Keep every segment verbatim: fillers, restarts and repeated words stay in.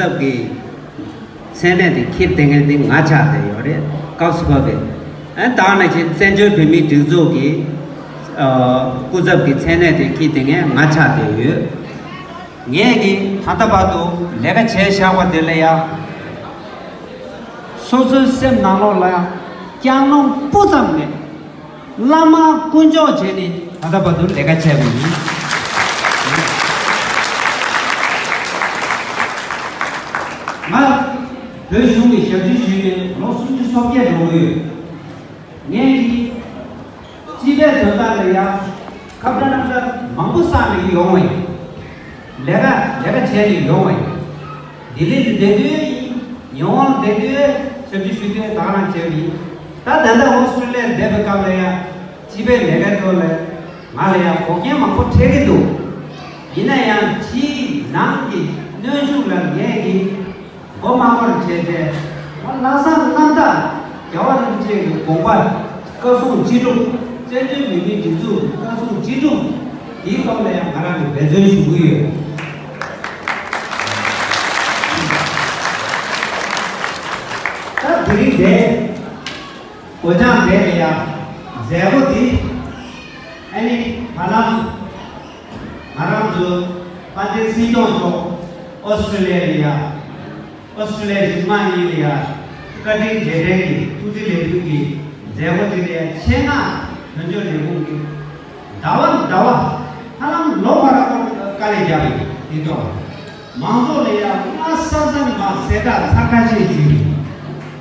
ཚབ་ཀྱི་མཚན་གནས་དེ་འཁྱེར་བསྡད་མཁན་དེ་ང་ཆགས་བསྡད་ཡོད་རེད། སྐབས་སུ་བབས་པའི་ཨ་ད་ནང་བཞིན་བཙན་བྱོལ་བོད་མིའི་སྒྲིག་འཛུགས་ཀྱི་ཨ་སྐུ་ཚབ་ཀྱི་མཚན་གནས་དེ་འཁྱེར་བསྡད་མཁན་ང་ཆགས་བསྡད་ཡོད། ངས་ཀྱིས་ད་ལྟ་བར་དུ་ལས་ཀ་བྱས་བཞག་པ་དེ་ལ་ཡང་སོ་སོའི་སེམས་ནང་ལོགས་ལ་སྐྱོ་གནོང་སྤུ་ཙམ་མེད། བླ་མ་དཀོན་མཆོག་བྱས་ནས་ད་ལྟ་བར་དུ་ལས་ཀ་བྱས་པ་ཡིན། ང་བོད་གཞུང་གི་ཞབས་ཕྱི་ཞུས་ནས་ལོ་སུམ་ཅུ་སོ་བརྒྱད་འགྲོ་གི་ཡོད། ངས་ཀྱིས་སྤྱི་པའི་དོན་དག་ལ་ཡང་ཁ་བརྡ་རྣམ་ཐར་མང་པོ་བསགས་ནས་ཡོང་བ་ཡིན། ལས་ཀ་ལས་ཀ་བྱས་ནས་ཡོང་བ་ཡིན། ལྡི་ལི་དུ་བསྡད་དུས་ཡིན། ཉི་ཧོང་བསྡད་དུས་ཞབས་ཕྱི་ཞུ་དུས་ད་ག་རང་བྱས་པ་ཡིན། ད་ད་ལྟ་ཨོ་སི་ཀྲི་ལི་ཡར་བསྡད་པའི་སྐབས་ལ་ཡང་སྤྱི་པའི་ལས་ཀའི་ཐོག་ལ་ང་ལ་ཡང་འགོག་རྐྱེན་མང་པོ་འཕྲད་ཀྱི་འདུག་ཡིན་ན་ཡང་ཕྱིའི་ནང་གི་གནོན་ཤུགས་ལ་ངས་ཀྱིས་མགོ་མ་འཁོར་བྱས་ཏེ། ལྷག་བསམ་རྣམ་དག་རྒྱལ་བ་རིན་པོ་ཆེ་གི་དགོངས་པ་བཀའ་གསུང་ཅི་སྒྲུབ། བཙན་བྱོལ་བོད་མིའི་སྒྲིག་འཛུགས་བཀའ་གསུང་ཅི་སྒྲུབ་དེའི་ཐོག་ལ་ཡང་ང་རང་གིས་འབད་བརྩོན་ཞུ་གི་ཡོད། ད་དེ་རིང་འདིར་སྒོ་བྱང་འདིར་ཡང་མཛད་སྒོ་འདི་ཨ་ནི་ཧ་ལམ་ང་རང་ཚོའི་དཔལ་ལྡན་སྲིད་སྐྱོང་མཆོག་ཨོ་སི་ཀྲི་ལི་ཡ་ལ་ཡ། ཨོ་སི་ཀྲི་ལི་ཡ་གཞུང་མང་གཉིས་ལ་ཡ་བཀའ་དྲིན་རྗེས་དྲན་གྱི་ཐུགས་འཕྲིན་ལས་འགུལ་གྱི་མཛད་སྒོ་དེ་ལ་ཡ་ཆེད་མངགས་དོན་གཅོད་ལས་ཁུངས་ཀྱིས་ཟླ་བ་ཟླ་བ་ཧ་ལམ་ལོ་བར་དཀའ་ལས་བརྒྱབ་ཡོད། དེ་ཐོག་མང་ཚོགས་ལ་ཡ་དངངས་ས་ས་ནས་མར་གསལ་བསྒྲགས་ཚར་ཁ་ཤས་ཞུས་ཡོད།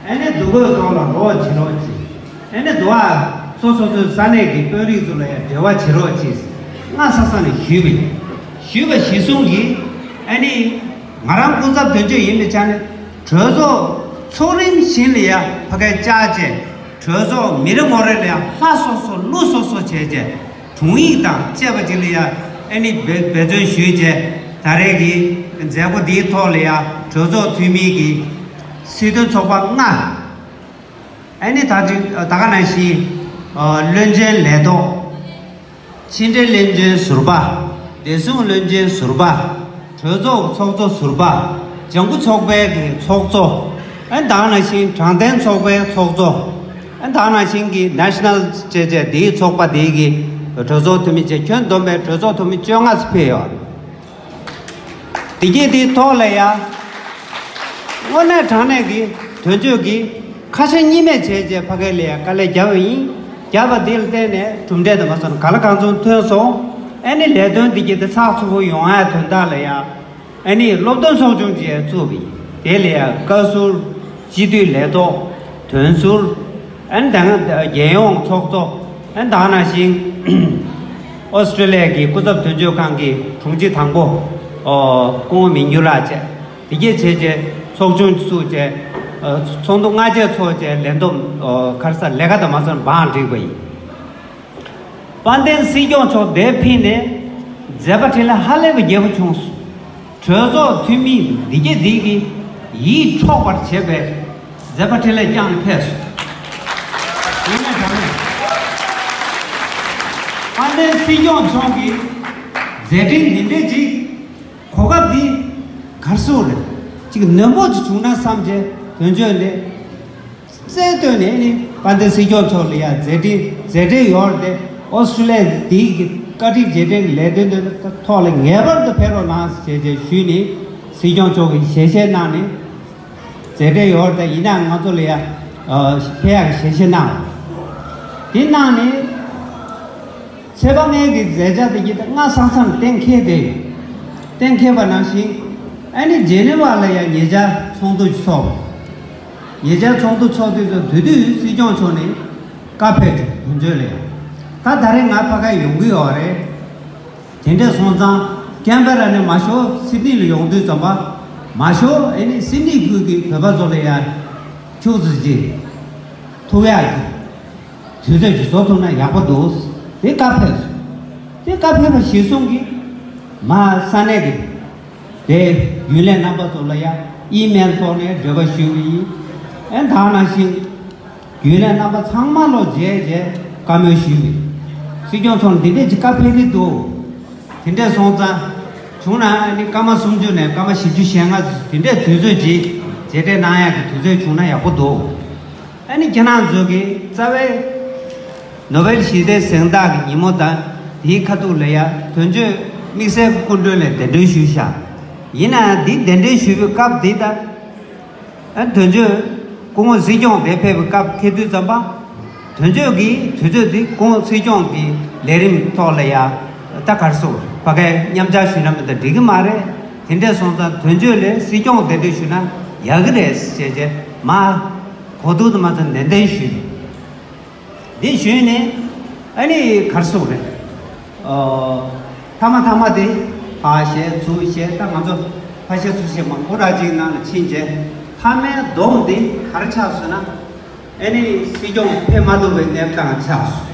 ཨ་ནི་འདུ་འགོད་ཐོག་ལ་རོགས་བྱེད་རོགས་བྱེད། ཨ་ནི་འདུ་བ་སོ་སོ་སོའི་ས་གནས་ཀྱི་དཔོན་རིགས་ཚོ་ལ་ཡང་འབྲེལ་བ་བྱེད་རོགས་བྱེད། སྔ་ས་ས་ནས་ཞུས་པ་ཡིན། ཞུས་པ་གཞིར་བཟུང་གིས་ཨ་ནི་ང་རང་སྐུ་ཚབ་དོན་གཅོད་ཡིན་པའི་ཆ་ནས་གྲོས་ཚོགས་ཚོགས་རིམ་བཞིན་ལ་ཡང་ཕ་གིར་བཅར་བྱས། གྲོས་ཚོགས་མི་རེ་ངོ་རེ་ལ་ཡང་ལྷ་སོ་སོ་ཀླུ་སོ་སོ་བྱས་བྱས། དྲུང་ཡིག་དང་བཅས་པ་ཅིག་ལ་ཡང་ཨ་ནི་འབད་འབད་བརྩོན་ཞུས་བྱས། ད་རེས་ཀྱི་མཛད་སྒོ་འདིའི་ཐོག་ལ་ཡང་གྲོས་ཚོགས་འཐུས་མི་གི་སྲིད་དོན་ཚོགས་པ་ལྔ། ཨ་ནི་ད་ཅི་ད་ག་ནང་བཞིན་བློན་ཆེན་ལས་ཐོག་ཕྱི་འབྲེལ་བློན་ཆེན་ཟུར་པ། བདེ་སྲུང་བློན་ཆེན་ཟུར་པ། གྲོས་ཚོགས་ཚོགས་གཙོ་ཟུར་པ། ལྗང་ཁུ་ཚོགས་པའི་གི་ཚོགས་གཙོ། ཨ་ནི་ད་ག་ནང་བཞིན་དྲང་བདེན་ཚོགས་པའི་ཚོགས་གཙོ། ཨ་ནི་ད་ག་ནང་བཞིན་གི་ནེ་ཤ་ནལ་བཅས་བཅས་དེའི་ཚོགས་པ་དེའི་གི་གྲོས་ཚོགས་འཐུས་མི་བཅས་ཁྱོན་བསྡོམས་པའི་གྲོས་ཚོགས་འཐུས་མི་བཅོ་ལྔ་ཙམ་ཕེབས་ཡོད། དེ་གས་དེའི་ཐོག་ལ་ཡ། དངོས་གནས་དྲང་གནས་ཀྱི་དོན་གཅོད་ཀྱི་ཁ་ཞེ་གཉིས་མེད་བྱས་རྗེས་ཕ་གི་ལ་ཡ་དཀའ་ལས་བརྒྱབ་པ་ཡིན། བརྒྱབ་པ་དེ་ལ་བརྟེན་ནས་གྲུབ་འབྲས་དེ་མ་སོན་ག་ལ་གང་བྱུང་ཐོན་སོང་། ཨ་ནི་ལས་དོན་དེ་གས་དེ་ཚགས་ཚུད་པོ་ཡོང་ཡ་དོན་དག་ལ་ཡ། ཨ་ནི་སློབ་སྟོན་ཚོགས་ཆུང་ཅིག་བཙུགས་པ་ཡིན། དེ་ལ་ཡ་བཀའ་ཟུར། སྤྱི་འཐུས་ལས་ཐོག་དོན་ཟུར། ཨ་ནི་ད་ག་རྒྱལ་ཡོངས་ཚོགས་གཙོ། ཨ་ནི་ད་ག་ནང་བཞིན་ཨོ་སི་ཀྲི་ལི་ཡ་གི་སྐུ་ཚབ་དོན་གཅོད་ཁང་གི་དྲུང་ཆེ་དང་པོ་ཨོ་སྐུ་ངོ་མི་འགྱུར་ལགས་བཅས། དེ་གས་བྱས་རྗེས་ཚོགས་ཆུང་བཙུགས་རྗེས་ཨོ་ཚོགས་འདུ་སྔ་རྗེས་ཚོགས་རྗེས་ལས་བསྡོམས་ཨོ་ག་རེ་ཟེར་ལས་ཀ་དང་མ་སོན་བང་བསྒྲིགས་པ་ཡིན། དཔལ་ལྡན་སྲིད་སྐྱོང་མཆོག་འདིར་ཕེབས་ནས་མཛད་པ་འཕྲིན་ལས་ཧ་ལས་པའི་རྒྱས་པོ་བྱུང་སོང་། གྲོས་ཚོགས་འཐུས་མི་འདི་གས་འདི་གིས་ཡིད་འཕྲོག་པར་བྱེད་པའི་མཛད་པ་འཕྲིན་ལས་བསྐྱངས་ནས་ཕེབས་སོང་། དངོས་གནས་དྲང་གནས། དཔལ་ལྡན་སྲིད་སྐྱོང་མཆོག་གི་མཛད་འཕྲིན་འདི་འདྲས་ཅིག་གོ་སྐབས་འདི་གར་སོང་རེད། ཅིག་ནན་པོ་ཅིག་བྱུང་ན་བསམ་བྱས་དོན་གཅོད་ལས། རྩལ་བཏོན་ནས་ནི་དཔལ་ལྡན་སྲིད་སྐྱོང་མཆོག་ལ་ཡང་མཛད་འཕྲིན་མཛད་འཕྲིན་ཡོད་རེད་དེ། ཨོ་སི་ཀྲི་ལི་ཡ་འདི་གི་བཀའ་དྲིན་རྗེས་དྲན་གྱི་ལས་དོན་དེ་ཐོག་ལ་ངེས་པར་དུ་ཕེབས་རོགས་གནང་ཞེས་བྱས་ཞུས་ནས་སྲིད་སྐྱོང་མཆོག་གིས་ཞལ་བཞེས་གནང་ནས་མཛད་འཕྲིན་ཡོད་རེད་དེ། ཡིན་ནའང་ང་ཚོ་ལ་ཡང་ཕེབས་ཡག་གི་ཞལ་བཞེས་གནང་། དེ་གནང་ནས། ཚེ་དཔག་མེད་ཀྱི་མཛད་འཆར་དེ་གྱིས་སྔ་ས་མཚམས་གཏན་འཁེལ་ཏེ། གཏན་འཁེལ་བ་ནང་བཞིན་ཨ་ནི་ཇེ་ནི་ཝ་ལ་ཡང་ཉེ་ཆར་ཚོགས་འདུ་ཞིག་ཚོགས། ཉེ་ཆར་ཚོགས་འདུ་ཚོགས་དུས་སུ་དེ་དུས་སྲིད་སྐྱོང་མཆོག་ནས་བཀའ་ཕེབས་འདུག་དོན་གཅོད་ལ་ཡང་། ད་ད་རེས་ང་ཕ་ག་ཡོང་གི་ཡོད་རེད། དེ་འདྲ་སོང་ཙང་ཀན་བེ་ར་ནས་མ་ཤོར་སིད་ནི་ལ་ཡོང་དུས་ཙམ་པ་མ་ཤོར་ཨ་ནི་སིད་ནི་ཁུལ་གྱི་བོད་པ་ཚོ་ལ་ཡང་ཁྱུག་ཙམ་ཅིག་ཐུག་ཡག་གི། དུས་ཚོད་ཅིག་བཟོ་ཐུབ་ན་ཡག་པོ་འདུག་དེ་བཀའ་ཕེབས་སོང་། དེ་བཀའ་ཕེབས་པ་གཞིར་བཟུང་གིས་མ་ས་གནས་ཀྱི་དེ་རྒྱུན་ལས་རྣམ་པ་ཚོ་ལ་ཡང་ཨི་མེལ་ཐོག་ནས་འབྲེལ་བ་ཞུས་པ་ཡིན། ཨེ་ད་ནང་བཞིན་རྒྱུན་ལས་རྣམ་པ་ཚང་མ་ལོ་མཇལ་རྗེས་བཀའ་མོལ་ཞུས་པ་ཡིན། སྲིད་སྐྱོང་མཆོག་འདི་འདྲས་ཀྱི་བཀའ་ཕེབས་ཀྱི་འདུག་དེ་འདྲས་སོང་ཙང་ བྱུང་ན་ཨ་ནི་སྐར་མ་སུམ་ཅུ་ནས་སྐར་མ་བཞི་བཅུ་ཞེ་ལྔ་དེ་འདྲའི་དུས་ཚོད་ཅིག་མཇལ་འཕྲད་གནང་ཡག་གི་དུས་ཚོད་བྱུང་ན་ཡག་པོ་འདུག་ཨ་ནི་ཁྱེད་རང་ཚོ་གི་རྩ་བའི་ནོ་བེལ་ཞི་བདེའི་གཟེངས་རྟགས་ཀྱི་ཉིན་མོ་དང་དེའི་ཁ་ཐུག་ལ་ཡ་དོན་གཅོད་དམིགས་བསལ་གྱི་སྐུ་མགྲོན་ལ་གདན་འདྲེན་ཞུས་ཤག་ཡིན་ནའང་འདི་གདན་འདྲེན་ཞུས་པའི་སྐབས་འདི་དང་ཨ་དོན་གཅོད་སྐུ་ངོ་སྲིད་སྐྱོང་དེ་ཕེབས་པའི་སྐབས་ཐེ་དུས་ཙམ་པ། དོན་གཅོད་ཀྱི་དུས་ཚོད་འདི་སྐུ་ངོ་སྲིད་སྐྱོང་གི་ལས་རིམ་ཐོག་ལ་ཡ་ད་གར་སོང་ཕ་གའི་མཉམ་ཆགས་ཞུས་ན་མི་འདྲ་འགྲིག་གི་མ་རེད། དེ་འདྲས་སོང་ཙང་དོན་གཅོད་ལས་སྲིད་སྐྱོང་གདན་འདྲེན་ཞུས་ན་ཡག་གི་རེད་ཟེར་བྱས་མ་གོ་ཐུག་དུ་མ་ཚོ་ནན་ཏན་ཞུས། འདི་ཞུས་ནས་ཨ་ནི་གར་སོང་རེད། ཨོ། ཐ་མ་ཐ་མ་དེ་ཕ་བཤད་ཚུར་བཤད་ད་ང་ཚོ་ཕ་བཤད་ཚུར་བཤད་མ་ཁོ་ར་ཅིག་ནང་ལ་ཕྱིན་རྗེས་ཐ་མའི་སྡོམ་དེ་ག་རེ་ཆགས་སོང་ན། ཨ་ནི་སྲིད་སྐྱོང་ཕེབས་མ་ཐུབ་པའི་གནས་སྟངས་ཆགས་སོང་།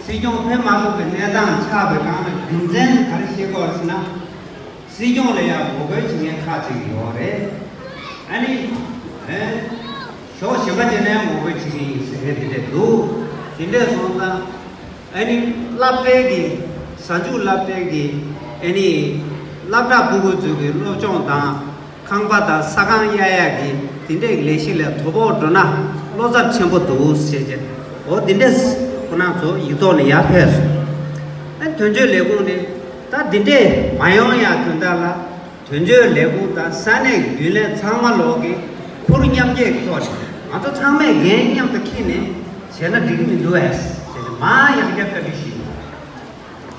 སྲིད་སྐྱོང་ཕེབས་མ་ཐུབ་པའི་གནས་སྟངས་ཆགས་པའི་སྒང་ལ་རྒྱུ་མཚན་ག་རེ་བཤད་དགོས་རེད་ཟེར་ན། སྲིད་སྐྱོང་ལ་ཡང་ངོ་རྒོལ་བྱེད་མཁན་ཁག་ཅིག་ཡོད་རེད། ཨ་ནི། ཨེ། ཕྱོགས་གཞན་པ་ཅིག་ནས་ངོ་རྒོལ་བྱེད་ཀྱི་ཡིན་ཟེར་མཁན་དེ་འདྲས་འདུག་དེ་འདྲས་སོང་ཙང་། ཨ་ནི། སློབ་གྲྭའི་གི། གཟའ་མཇུག་སློབ་གྲྭའི་གི། ཨ་ནི། སློབ་གྲྭ་ཕྲུ་གུ་ཚོའི་གི་སློབ་སྦྱོང་དང་། ཁང་པ་དང་ས་ཁང་གཡར་ཡག་གི་དེ་འདྲས་ཀྱི་ལས་གཞི་ལ་དོ་ཕོག་འགྲོ་ན་བློ་འཚབ་ཆེན་པོ་འདུག་ཟེར་བྱས། འོ་དེ་འདྲས་ཁོ་རང་ཚོ་ཡིག་ཐོག་ནས་ཡར་ཕེབས་སོང་། ཨ་དོན་གཅོད་ལས་ཁུངས་ནས་ད་དེ་འདྲས་མ་ཡོང་ཡག་དོན་དག་ལ་དོན་གཅོད་ལས་ཁུངས་དང་ས་གནས་རྒྱུན་ལས་ཚང་མ་ལོག་གི་ཁུར་མཉམ་སྐྱེད་ཐོག་ནས་ང་ཚོ་ཚང་མས་འགན་མཉམ་དུ་འཁྱེར་ནས་བྱས་ན་འགྲིག་གི་མི་འདུག་ཨེ་ཟེར་ནས་མ་ཡང་བསྐྱར་བཀའ་འདྲི་ཞུས་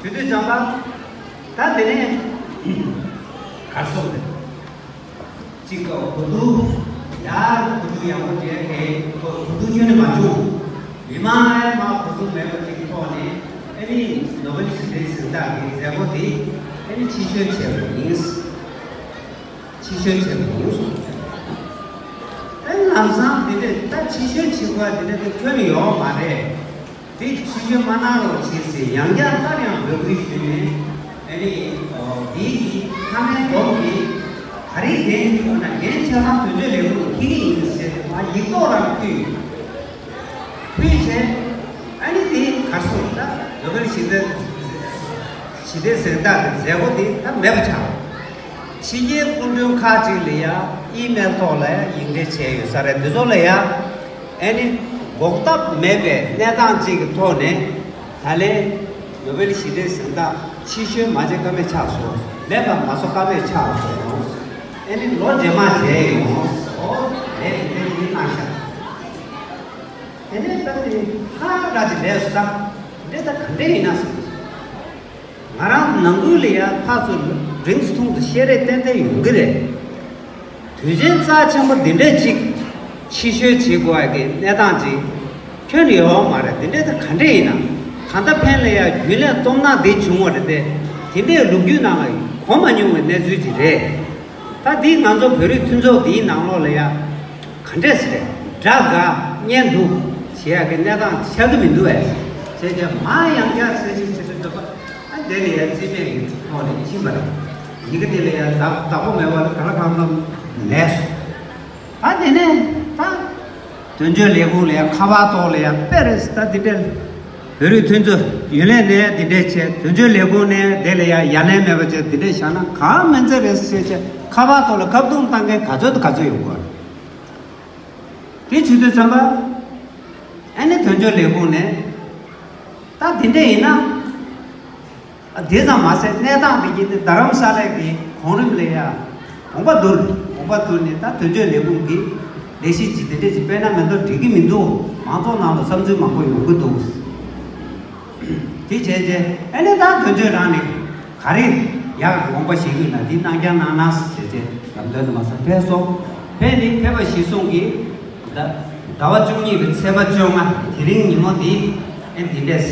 ཡོད། དུས་ཚོད་ཙམ་པ། ད་དེ་ནས་གར་སོང་རེད། གཅིག་ག་གོ་བསྡུར་ཡར་གོ་བསྡུར་ཡག་པོ་བྱས་ཏེ་གོ་བསྡུར་ཁྱོན་ནས་མ་བྱུང་། མི་མང་ལ་མ་གོ་བསྡུར་མེད་པ་ཅིག་གི་ཐོག་ནས་ཨ་ནི་ནོ་བེལ་ཞི་བདེའི་གཟེངས་རྟགས་ཀྱི་མཛད་སྒོ་དེ་ཨ་ནི་ཕྱིར་བཤོལ་བྱས་པ་ཡིན། ཕྱིར་བཤོལ་བྱས་པ་ཡིན་གསུངས། ཨ་ནི་ལམ་སང་དེ་འདྲས་ད་ཕྱིར་བཤོལ་བྱེད་དགོས་པ་དེ་འདྲ་དེ་ཁྱོན་ནས་ཡོད་མ་རེད། དེ་ཕྱིར་བཤོལ་མ་གནང་རོགས་བྱེད་ཟེར་ཡང་བསྐྱར་སླར་ཡང་འབོད་སྐུལ་ཞུས་ནས་ཨ་ནི་འདིའི་གི་མཐའ་མའི་སྡོམ་གྱིས་ག་རེ་འགན་འཁྱེར་ན་འགན་ཆ་ཚང་དོན་གཅོད་ལས་ཁུངས་ལ་འཁྱེར་གྱི་ཡིན་ཟེར་ནས་མ་ཡིག་ཐོག་རང་ཕུལ་ཡོད། ཕུལ་བྱས་ཨ་ནི་དེ་གར་སོང་ད་ནོ་བེལ་ཞི་བདེ་ཞི་བདེའི་གཟེངས་རྟགས་ཀྱི་མཛད་སྒོ་དེ་ད་མེད་པ་ཆགས། ཕྱི་རྒྱལ་སྐུ་མགྲོན་ཁག་ཅིག་ལ་ཡ་ཨི་མེལ་ཐོག་ལ་ཡ་ཡིག་འབྲེལ་བྱས་ཡོད་ས་རེད། འདི་ཚོ་ལ་ཡ་ཨ་ནི་འགོག་ཐབས་མེད་པའི་གནས་སྟངས་ཅིག་གི་ཐོག་ནས་ད་ལན་ནོ་བེལ་ཞི་བདེའི་གཟེངས་རྟགས་ཕྱིར་བཤོལ་མ་བྱས་ཀ་མེད་ཆགས་སོང་། མེད་པ་མ་བཟོ་ཀ་མེད་ཆགས་སོང་། ཨ་ནི་ལོ་རྗེས་མ་མཇལ་ཡོང་། ཨོ་ལས་དེ་འདྲ་ཡིན་གནང་ཤག་དེ་ནས་ད་དེ་ཧ་ལས་ཀྱི་ལས་སུ་ད་འདི་ད་ག་འདྲ་ཡིན་ན་ཟེར། ང་རང་ནང་ཁུལ་ལ་ཡ་ཕར་ཚུར་རིང་ཐུང་དུ་བཤད་རེས་ཏན་ཏན་ཡོང་གི་རེད། དུས་ཆེན་རྩ་ཆེན་པོ་འདི་འདྲས་ཅིག་ཕྱིར་བཤོལ་བྱེད་དགོས་ཡ་གི་གནས་སྟངས་ཅིག་ཁྱོན་ནས་ཡོད་མ་རེད། འདི་འདྲས་ད་ག་འདྲས་ཡིན་ན་ད་ལྟ་ཕན་ལ་ཡ་རྒྱུན་ལས་སྟོབས་ན་འདི་བྱུང་བ་རེད་དེ། དེ་འདྲས་ལོ་རྒྱུས་ནང་ལ་གོ་མ་མྱོང་བའི་གནས་ཚུལ་ཅིག་རེད། ད་འདི་ང་ཚོ་བོད་རིགས་མཐུན་ཚོགས་འདིའི་ནང་ལོགས་ལ་ཡ། ག་འདྲས་ཟེར། དགྲ་དགའ་གཉེན་སྡུག་བྱེད་ཡག་གི་གནས་སྟངས་ཆགས་ཀྱི་མི་འདུག་བས། བྱས་ཀྱང་མ་ཡང་བསྐྱར་གསལ་བཤད་བྱེད་དུས་ཚོད་པ་ཨ་དེ་ལ་ཡ་རྩིས་མེད་ཀྱི་ཐོག་ནས་ཕྱིན་པ་རེད། ཡི་གེ་དེ་ལ་ཡ་བདག་བདག་པོ་མེད་པ་ལ་ག་ལ་གང་འཚམ་ལས་སོང་། ད་དེ་ནས་ད་དོན་གཅོད་ལས་ཁུངས་ལ་ཡ་ཁ་པར་ཐོག་ལ་ཡ་དཔེ་རེད་ད་འདི་འདྲས། བོད་རིགས་མཐུན་ཚོགས་ཡུན་ལས་ནས་འདི་འདྲས་བྱས། དོན་གཅོད་ལས་ཁུངས་ནས་དེ་ལ་ཡ་ཡ་ལན་མེད་པ་བྱས། འདི་འདྲས་བཞག་ན་གང་མིན་ཚད་རེད་ཟེར་བྱས་ཁ་པར་ཐོག་ལ་བཀའ་བསྡུར་བཏང་མཁན་ག་ཚོད་དང་ག་ཚོད་ཡོང་གི་རེད། དེ་བྱེད་དུས་ཙམ་པ་ཨ་ནི་དོན་གཅོད་ལས་ཁུངས་ནས་ད་འདི་འདྲས་ཡིན་ན། དེ་ཙམ་མ་ཟད་གནས་སྟངས་དེ་གྱིས་ཏེ་རྡ་རམ་ས་ལའི་གི་གོང་རིམ་ལ་ཡ་དགོངས་པ་བསྡུར་དགོངས་པ་བསྡུར་ནས་ད་དོན་གཅོད་ལས་ཁུངས་ཀྱི་ལས་གཞི་ཇི་དེ་འདྲས་ཅིག་སྤེལ་ན་མི་འདུག་འགྲིག་གི་མི་འདུག་མང་ཚོགས་ནང་ལ་བསམ་ཚུལ་མང་པོ་ཡོང་གི་འདུག་དེ་བྱས་རྗེས་ཨ་ནི་ད་དོན་གཅོད་རང་ནས་ག་རེ་ཡག་དགོངས་པ་བཞེས་ཀྱི་ཡོད་ན་འདི་གནང་རྐྱང་གནང་ན་ཟེར་བྱས་རྗེས་ལམ་སྟོན་དུ་མ་ཟ་ཕེབས་སོང་། ཕེབས་ནས་ཕེབས་པ་གཞིར་བཟུང་གིས་ད་ཟླ་བ་བཅུ་གཉིས་པའི་ཚེས་པ་བཅོ་ལྔ་དེ་རིང་ཉིན་མོ་འདི་ཨ་འདི་འདྲས།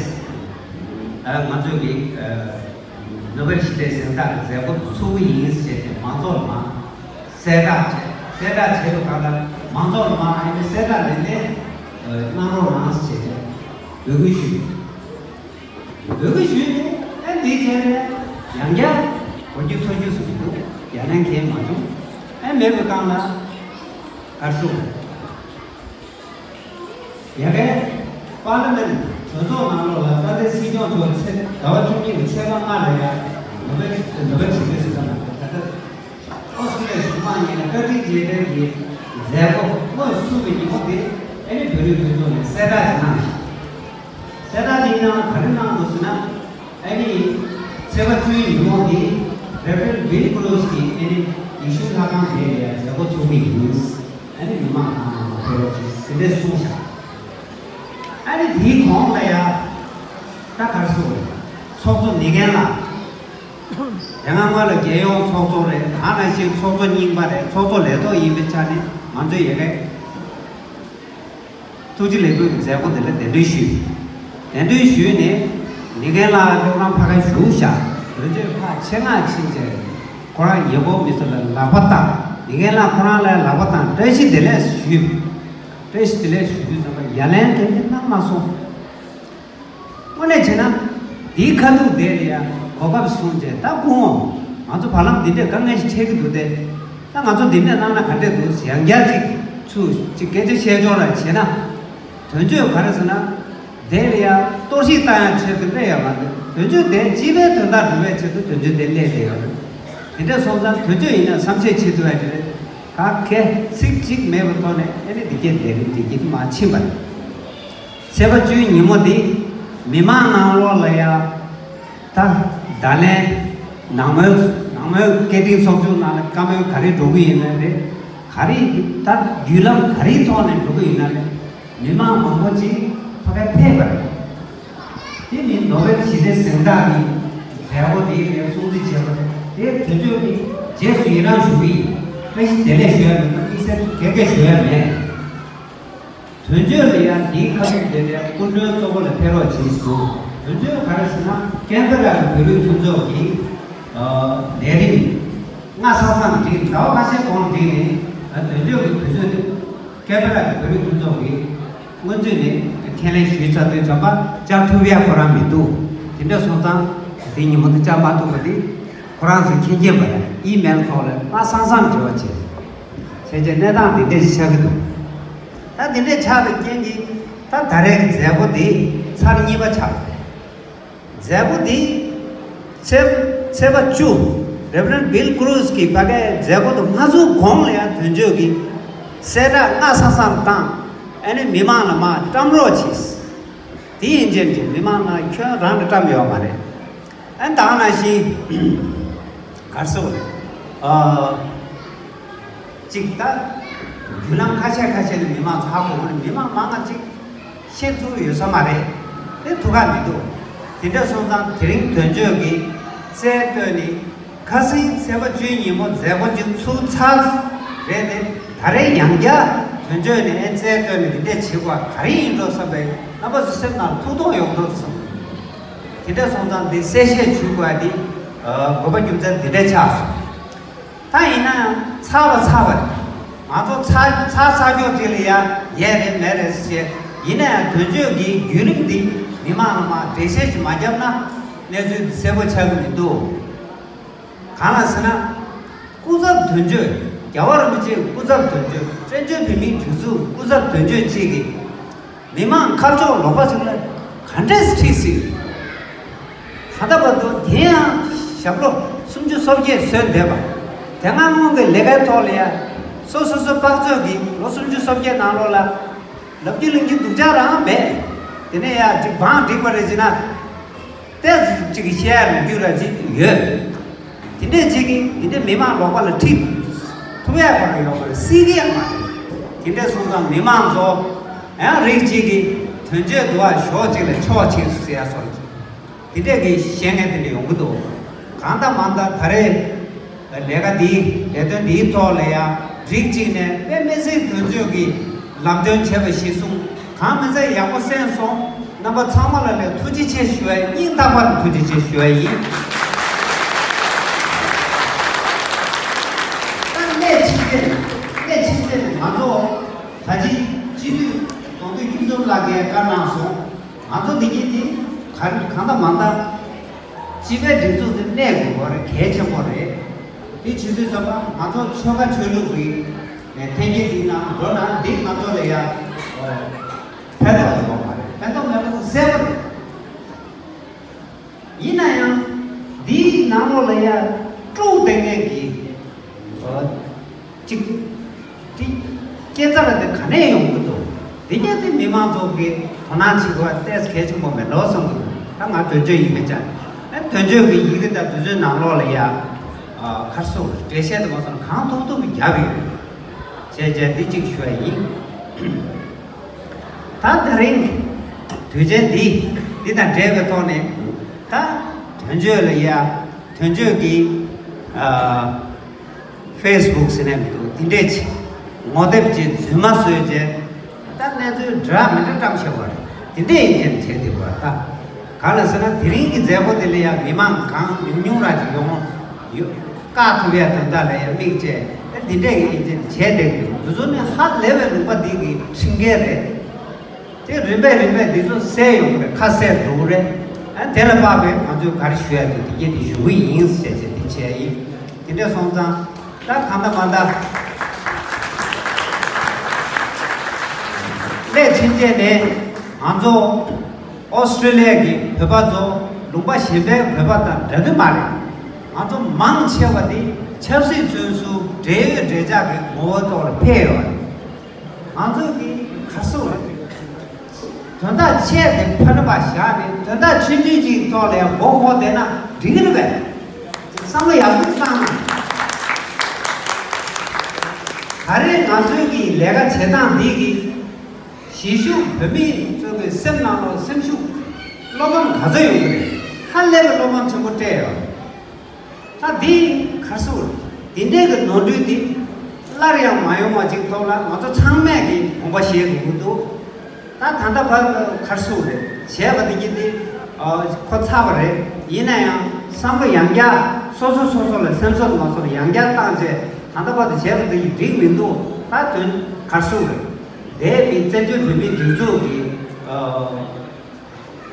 ཨ་ང་ཚོ་གི་ཨ་ནོ་བེལ་ཞི་བདེའི་གཟེངས་རྟགས་གི་མཛད་སྒོ་ཚུགས་ཀྱི་ཡིན་ཟེར་ཏེ་མང་ཚོགས་ལ་མར་གསལ་བསྒྲགས་བྱས། གསལ་བསྒྲགས་བྱས་པའི་སྒང་ལ་མང་ཚོགས་ལ་མར་ཨ་ནི་གསལ་བསྒྲགས་ལེན་ཏེ་གནང་རོགས་གནང་ཟེར་ཏེ་འབོད་སྐུལ་ཞུས། འབོད་སྐུལ་ཞུས་ནས་ཨ་འདིའི་རྗེས་ནས་ཡང་བསྐྱར་གོ་རྒྱུ་ཐོས་རྒྱུ་སུ་འདུག་ཡ་ལན་གང་མ་བྱུང་། ཨ་མེད་པའི་སྒང་ལ་གར་སོང་། ཡ་གའི་པར་ལི་མེན་གྲོས་ཚོགས་ནང་ལོགས་ལ་ད་ལྟའི་སྲིད་སྐྱོང་མཆོག་ཚེས་ཟླ་བ་བཅུ་གཉིས་ཀྱི་ཚེས་པ་ལྔ་ལ་ཡ་ ནོ་བེལ་ནོ་བེལ་ཞི་བདེའི་གཟེངས་རྟགས་ད་ལྟ་ཨོ་སི་ཀྲི་ལི་ཡའི་གཞུང་མང་གཉིས་ནས་བཀའ་དྲིན་རྗེས་དྲན་གྱི་མཛད་སྒོ་དངོས་སུ་ཚུགས་པའི་ཉིན་མོ་དེ་ཨ་ནི་བོད་རིགས་མཐུན་ཚོགས་ནས་གསལ་བསྒྲགས་ཤིག་གནང་ཞིང་། གསལ་བསྒྲགས་དེའི་ནང་ག་རེ་གནང་འདུག་ཟེར་ན། ཨ་ནི་ཚེས་པ་བཅུའི་ཉིན་མོ་དེ་Reverend Bill Gross གིས་ཨ་ནི་ཡེ་ཤུ་ལྷ་ཁང་དེ་ལ་མཛད་སྒོ་ཚུགས་ཀྱི་ཡིན། ཨ་ནི་མི་མང་གང་མང་ཕེབས་རོགས་གྱིས་ཟེར་འདྲ་གསུངས་ཤག་ཨ་ནི་དེའི་གོང་ལ་ཡ་ད་ག་རེ་ཟེར་དགོས་རེད། ཚོགས་གཙོ་ནི་གན་ལགས། དེ་སྔ་སྔོན་ལ་རྒྱལ་ཡོངས་ཚོགས་གཙོ་རེད། ད་ནང་བཞིན་ཚོགས་གཙོ་རྙིང་པ་རེད། ཚོགས་གཙོ་ལས་ཐོག་ཡིན་པའི་ཆ་ནས་ང་ཚོས་ཡ་གི་ཐུགས་རྗེ་ལེགས་འབུལ་གྱི་མཛད་སྒོ་འདི་ལ་གདན་འདྲེན་ཞུས། གདན་འདྲེན་ཞུས་ནས་ནི་གན་ལགས་ཀྱིས་ཁོ་རང་ཕ་གིར་བཞུགས་ཤག་བོད་ཆས་ཕར་ཆེད་མངགས་ཕྱིན་བྱས་ཁོ་རང་ཉེ་འཁོར་མི་ཚོ་ལ་ལག་པ་བཏང་། ནི་གན་ལགས་ཁོ་རང་ལ་ལག་པ་བཏང་བཀྲ་ཤིས་བདེ་ལེགས་ཞུས། བཀྲ་ཤིས་བདེ་ལེགས་ཞུ་དུས་ཙམ་པ་ཡ་ལན་གང་ཡང་གནང་མ་སོང་། དངོས་གནས་བྱས་ན། འདིའི་ཁ་ཐུག་དེ་ལ་ཡང་གོ་སྐབས་བཟུང་བྱས་ད་སྐུ་ངོ་། ང་ཚོ་བར་ལམ་འདི་འདྲས་དཀའ་ངལ་ཞིག་འཕྲད་ཀྱི་འདུག་སྟེ། ད་ང་ཚོ་འདི་འདྲས་གནང་ན་ག་འདྲས་འདུག་ཡང་བསྐྱར་ཅིག་ཚུར་ཅིག་སྐད་ཆ་བཤད་ཕྱོགས་ལ་བྱས་ན། དོན་གཅོད་ག་རེ་ཟེར་ན། དེ་ལ་ཡང་གཏོར་བཤིག་བཏང་ཡང་ཆེད་དུ་སླེབས་ཡོད་མ་རེད། དོན་གཅོད་དེ་སྤྱི་པའི་དོན་དག་སྒྲུབ་པའི་ཆེད་དུ་དོན་གཅོད་དེ་སླེབས་བསྡད་ཡོད་རེད། དེ་འདྲས་སོང་ཙང་དོན་གཅོད་ཡིན་ན་བསམ་ཤེས་བྱེད་ཐུབ་ཡ་དེ་རེད། ག་གེ་ཚིག་གཅིག་མེད་པའི་ཐོག་ནས་ཨ་ནི་འདི་སྐད་དེ་རིང་འགྲིག་གི་མ་ཕྱིན་པ་རེད། ཚེས་པ་བཅུའི་ཉིན་མོ་འདི་མི་མང་ནང་ལོགས་ལ་ཡ། ད་བརྡ་ལན་ནང་མོལ་ནང་མོལ་སྐད་འཕྲིན་ཚོགས་ཆུང་ནང་ལ་བཀའ་མོལ་ག་རེ་འགྲོ་གི་ཡིན་ན་རེད། ག་རེ་ད་བརྒྱུད་ལམ་ག་རེའི་ཐོག་ནས་འགྲོ་གི་ཡིན་ན་རེད། མི་མང་མང་པོ་ཅིག་ཕ་གིར་ཕེབས་པ་རེད། དེ་ནི་ནོ་བེལ་ཞི་བདེའི་གཟེངས་རྟགས་ཀྱི་མཛད་སྒོ་དེའི་ནང་སྲུང་བརྩི་བྱས་པ་རེད། དེ་དོན་གཅོད་ཀྱིས་རྗེས་སུ་ཡི་རང་ཞུ་གི་ཡིན། བཀྲ་ཤིས་བདེ་ལེགས་ཞུ་ཡ་མེད་ན་དམིགས་བསལ་གྱི་ག་གེ་ཞུ་ཡ་མེད། དོན་གཅོད་ལ་ཡང་འདིའི་ཁ་ཐུག་དེ་ལས་སྐུ་མགྲོན་གཙོ་བོ་ལ་ཕེབས་རོགས་གྱིས་གསུངས། དོན་གཅོད་ག་རེ་ཟེར་ན་ཀན་བྷེ་ར་གི་བོད་རིགས་མཐུན་ཚོགས་ཀྱི་ལས་རིམ་སྔ་ས་སང་བསྒྲིགས། ཟླ་བ་ཁ་ཤས་གོང་བསྒྲིགས་ནས་དོན་གཅོད་ཀྱི་དུས་ཚོད་དེ་ཀན་བྷེ་ར་གི་བོད་རིགས་མཐུན་ཚོགས་ཀྱིས་སྔོན་ཚུད་ནས་ཁས་ལེན་ཞུས་ཚར་དུས་ཙམ་པ་བཅར་ཐུབ་ཡ་ཁོ་རང་མི་འདུག་དེ་འདྲ་སོང་ཙང་དེ་ཉིན་མོ་དེ་བཅར་མ་ཐུབ་པ་དེ་ཁོ་རང་ཚོའི་མཁྱེན་མཁྱེན་པ་ཡིན། ཨི་མེལ་ཐོག་ལ་སྔ་སང་སང་འབྲེལ་བ་བྱས། བྱས་རྗེས་གནས་སྟངས་འདི་འདྲ་ཞིག་ཆགས་ཀྱི་འདུག་ད་འདི་འདྲ་ཆགས་པའི་རྐྱེན་གྱིས་ད་ད་རེས་ཀྱི་མཛད་སྒོ་འདི་ཚར་གཉིས་པ་ཆགས། མཛད་སྒོ་འདི་ཚེས་ཚེས་པ་བཅུ་Reverend Bill Cruz གི་ཕ་གའི་མཛད་སྒོ་དེ་མ་ཚུགས་གོང་ལ་ཡང་དོན་གཅོད་ཀྱིས་གསལ་བསྒྲགས་སྔ་ས་སང་བཏང་། ཨ་ནི་མི་མང་ལ་མར་བཀྲམ་རོགས་གྱིས། དེ་ཡིན་རྗེས་ཀྱི་མི་མང་ལ་ཁྱོད་རང་གིས་བཀྲམ་ཡོད་མ་རེད། ཨ་ནི་ད་ག་ནང་བཞིན་ག་རེ་ཟེར་དགོས་རེད། ཨ། གཅིག་ད་བརྒྱུད་ལམ་ཁ་ཤས་ཁ་ཤས་ནས་མི་མང་ཚོ་ཧ་གོ་གི་རེད། མི་མང་མང་ང་གཅིག་ཤེས་ཚོར་ཡོད་ས་མ་རེད། དེ་ཐུགས་ཁག་མི་འདུག་དེ་འདྲ་སོང་ཙང་དེ་རིང་དོན་གཅོད་ཀྱིས་རྩལ་བཏོན་ནས་ཁ་སང་ཚེས་པ་བཅུའི་ཉིན་མོ་མཛད་སྒོ་ཅིག་ཚུགས་ཚར་རེད་དེ། ད་རེས་ཡང་བསྐྱར་དོན་གཅོད་ནས་ཨེ་རྩལ་བཏོན་ནས་འདི་འདྲས་བྱེད་དགོས་ག་རེ་ཡིན་འགྲོ་བསམ་པའི་རྣམ་པ་ཚོ་སེམས་ནང་ཐུགས་དོགས་ཡོང་འགྲོ་བསམ། དེ་འདྲ་སོང་ཙང་འདི་གསལ་བཤད་ཞུ་དགོས་ཡ་འདི་དགོས་པ་རྒྱུ་མཚན་འདི་འདྲས་ཆགས་སོང་། ད་ཡིན་ན་ཡང་ཚར་བ་ཚར་བ་རེད། ང་ཚོ་ཚར་ཚར་ཚར་ཀྱོག་ཅིག་ལ་ཡ་ཡས་རེད་མེད་རེད་ཟེར། ཡིན་ན་ཡང་དོན་གཅོད་ཀྱི་བརྒྱུད་རིམ་འདི་མི་མང་ལ་མར་འགྲེལ་བཤད་ཅིག་མ་བརྒྱབ་ན་གནས་ཚུལ་འདི་གསལ་པོ་ཆགས་ཀྱི་མི་འདུག་གང་ལ་ཟེར་ན། སྐུ་ཚབ་དོན་གཅོད། རྒྱལ་བ་རིན་པོ་ཆེའི་སྐུ་ཚབ་དོན་གཅོད། བཙན་བྱོལ་བོད་མིའི་སྒྲིག་འཛུགས་སྐུ་ཚབ་དོན་གཅོད་ཅིག་གིས། མི་མང་ཁ་ཕྱོགས་ལོག་པ་ཞིག་ལ་ག་འདྲས་ཁྲིད་སྲིད། ད་ལྟ་བར་དུ་དེ་ཡང་ཞབས་ལོ་སུམ་ཅུ་སོ་བརྒྱད་སོན་བསྡད་པ། དེ་སྔ་སྔོན་གྱི་ལས་ཀའི་ཐོག་ལ་ཡང་སོ་སོ་སོ་དཔག་ཚོད་ཀྱིས་ལོ་སུམ་ཅུ་སོ་བརྒྱད་ནང་ལོགས་ལ་ལབ་རྒྱུ་གླེང་རྒྱུ་སྡུག་ཅག་རང་མེད། དེ་ནས་ཡང་ཅིག་བང་བསྒྲིགས་པ་རེད་ཅེ་ན། ཏོག་ཙམ་ཅིག་བཤད་ཡ་རེ་རྒྱུ་ར་ཅིག་ཡོད། དེ་འདྲས་ཅིག་གིས་དེ་འདྲས་མི་མང་ལོག་པ་ལ་ཁྲིད་ཐུབ་ཡ་ག་རེ་ཡོད་པ་རེད། སྲིད་ཀྱི་ཡང་མ་རེད། དེ་འདྲས་སོང་ཙང་མི་མང་ཚོ་ཡང་རིགས་གཅིག་གིས་དོན་གཅོད་འདུལ་བ་ཞོག་ཅིག་ལ་ཕྱོགས་ཆེ་ཟེར་ཡ་སོགས་དེ་འདྲས་ཀྱི་བཤད་མཁན་དེ་འདྲས་ཡོང་གི་འདུག་གང་ལྟར་མང་ལྟར་ད་རེས་ལས་ཀ་འདིའི་ལས་དོན་འདིའི་ཐོག་ལ་ཡང་རིགས་གཅིག་ནས་དཔེ་མི་སྲིད་དོན་གཅོད་ཀྱི་ལམ་སྟོན་བྱས་པ་གཞིར་བཟུང་གང་མི་ཚད་ཡག་པོ་གསན་སོང་། རྣམ་པ་ཚང་མ་ལ་ལས་ཐུགས་རྗེ་ཆེ་ཞུ་བ་ཡིན། སྙིང་ཐག་པ་ནས་ཐུགས་རྗེ་ཆེ་ཞུ་བ་ཡིན། ད་གནད་ཕྱིན་ཆད་གནད་ཕྱིན་ཆད་ནས་ང་ཚོ་ད་ཅི་སྤྱི་འཐུས་གདོང་ཐུག་ཁྱུང་འཛོམས་ལགས་ཀྱིས་བཀའ་གནང་སོང་། ང་ཚོ་འདི་གཉིས་འདི་ག་གང་ལྟར་མང་ལྟར་སྤྱི་པའི་སྒྲིག་འཛུགས་འདི་གནས་དགོས་པ་རེད། གལ་ཆེན་པོ་རེད། འདི་བྱེད་དུས་ཙམ་པ་ང་ཚོ་ཆོལ་ཁ་ཆོས་ལུགས་ཀྱི་འཐེན་འཁྱེར་འདི་ནང་འགྲོ་ན་འདི་ང་ཚོ་ལ་ཡ་ཕན་ཐོགས་ཡོད་པ་མ་རེད། ཕན་ཐོགས་མེད་པ་གསལ་པོ་རེད། ཡིན་ན་ཡང་། དེའི་ནང་ལོགས་ལ་ཡ་དཀྲུག་བསྡད་མཁན་གྱི་ཨ་ཅིག་དེ་སྐྱེ་འཚར་དེ་ག་ནས་ཡོང་གི་འདུག་དེ་གྱད་དེ་མི་མང་ཚོ་གིས་དོ་སྣང་བྱེད་དགོས་པ་ཏོག་ཙམ་གལ་ཆེན་པོ་མེད་འགྲོ་བསམ་གི་འདུག་ད་ང་དོན་གཅོད་ཡིན་པའི་ཆ་ནས་དོན་གཅོད་ཀྱི་ཡི་གེ་དང་དུས་ཚོད་ནང་ལོགས་ལ་ཡ་ཨ་ཁར་སོ་འགྲེལ་བཤད་དེ་མ་སོང་གང་ཐུབ་ཐུབ་བརྒྱབ་ཡོད། བྱས་བྱས་འདི་གཅིག་ཞུ་བ་ཡིན། ད་དེ་རིང་དུས་ཆེན་འདི་འདི་དང་འབྲེལ་བའི་ཐོག་ནས་ད་དོན་གཅོད་ལ་ཡ་དོན་གཅོད་ཀྱི་ཨ་ཕེ་སི་བུག་ཟེར་ནས་མི་འདུག་འདི་འདྲས་ཅིག་ངོ་དེབ་ཅིག་རྫུན་མ་བཟོས་བྱས་ད་གནས་ཚུལ་འདྲ་མི་འདྲ་བཀྲམ་བཞག་པ་རེད། འདི་འདྲས་ཡིན་ཅེས་བྱས་འདུག་བ་ད། གང་ལ་ཟེར་ན་དེ་རིང་གི་མཛད་སྒོ་དེ་ལ་ཡང་མི་མང་གང་ཉུང་ཉུང་ར་ཅིག་ཡོང་ཡོད། བཀག་ཐུབ་ཡ་དོན་དག་ལ་ཡང་དམིགས་བྱས་ཨེ་འདི་འདྲས་ཀྱི་ཡིན་ཅེས་བྱས་བསྡད་ཀྱི་འདུག་འདི་ཚོ་ནི་ཧ་ལས་པའི་ལུང་པ་འདི་གི་ཁྲིམས་འགལ་རེད། དེ་རིམ་པས་རིམ་པས་འདི་ཚོ་སེལ་ཡོང་གི་རེད། ཁ་གསལ་འགྲོ་གི་རེད། ཨ་དེ་ལ་དཔག་པའི་ང་ཚོས་ག་རེ་ཞུ་ཡ་འདུག་དེ་སྐད་དེ་ཞུ་གི་ཡིན་ཟེར་བྱས་དེ་བྱས་ཡིན། དེ་འདྲས་སོང་ཙང་ད་གང་ལྟར་མ་ལྟར་སླད་ཕྱིན་ཆད་ནས་ང་ཚོ་ཨོ་སི་ཀྲི་ལི་ཡ་གི་བོད་པ་ཚོ་ལུང་པ་གཞན་པའི་བོད་པ་དང་འདྲ་གི་མ་རེད། ང་ཚོ་མང་ཆེ་བ་དེ་ཆབ་སྲིད་བཙོན་ཟུར་འབྲེལ་ཡོད་འབྲེལ་ཆགས་ཀྱི་ངོ་བོའི་ཐོག་ལ་ཕེབས་ཡོད་རེད། ང་ཚོ་གི་ག་སུ་རེད། དོན་དག་ཆེ་དེ་ཕ་ནུ་པ་བཞག་ནས་དོན་དག་ཆུང་ཆུང་ཅིག་ཐོག་ལ་ཡང་མགོ་འཁོར་བསྡད་ན་འགྲིག་གི་རེད་པས། བསམ་བློ་ཡག་པོ་བཏང་ན། ད་རེས་ང་ཚོའི་གི་ལས་ཀ་བྱེད་སྟངས་འདི་གི་གཞིས་བཞུགས་བོད་མི་ཚོ་གི་སེམས་ནང་ལ་སེམས་ཤུགས་བློ་ཕམ་ག་ཚོད་ཡོང་གི་རེད། ཧ་ལས་པའི་བློ་ཕམ་ཆེན་པོ་སྤྲད་ཡོད། ད་འདི་ག་སུ་འདི་འདྲའི་གི་ནོར་འཁྲུལ་འདི་སླར་ཡང་མ་ཡོང་བ་ཅིག་ཐོག་ལ་ང་ཚོ་ཚང་མས་ཀྱི་དགོངས་པ་བཞེས་དགོས་ཀྱི་འདུག་ད་ད་ལྟ་བར་ག་སུ་རེད་བྱས་པ་འདི་གི་འདི་ཨ་ཁོ་ཚར་བ་རེད། ཡིན་ན་ཡང་བསམ་བློ་ཡང་བསྐྱར་སོ་སོ་སོ་སོ་ལ་སེམས་ཚོར་མ་ཚོར་ཡང་བསྐྱར་བཏང་བྱས་ད་ལྟ་བར་དུ་བྱས་པ་འདི་གི་འགྲིག་མི་འདུག་ད་དོན་ག་སུ་རེད། དེ་མིན་བཙན་བྱོལ་བོད་མིའི་སྒྲིག་འཛུགས་ཀྱི་ཨ།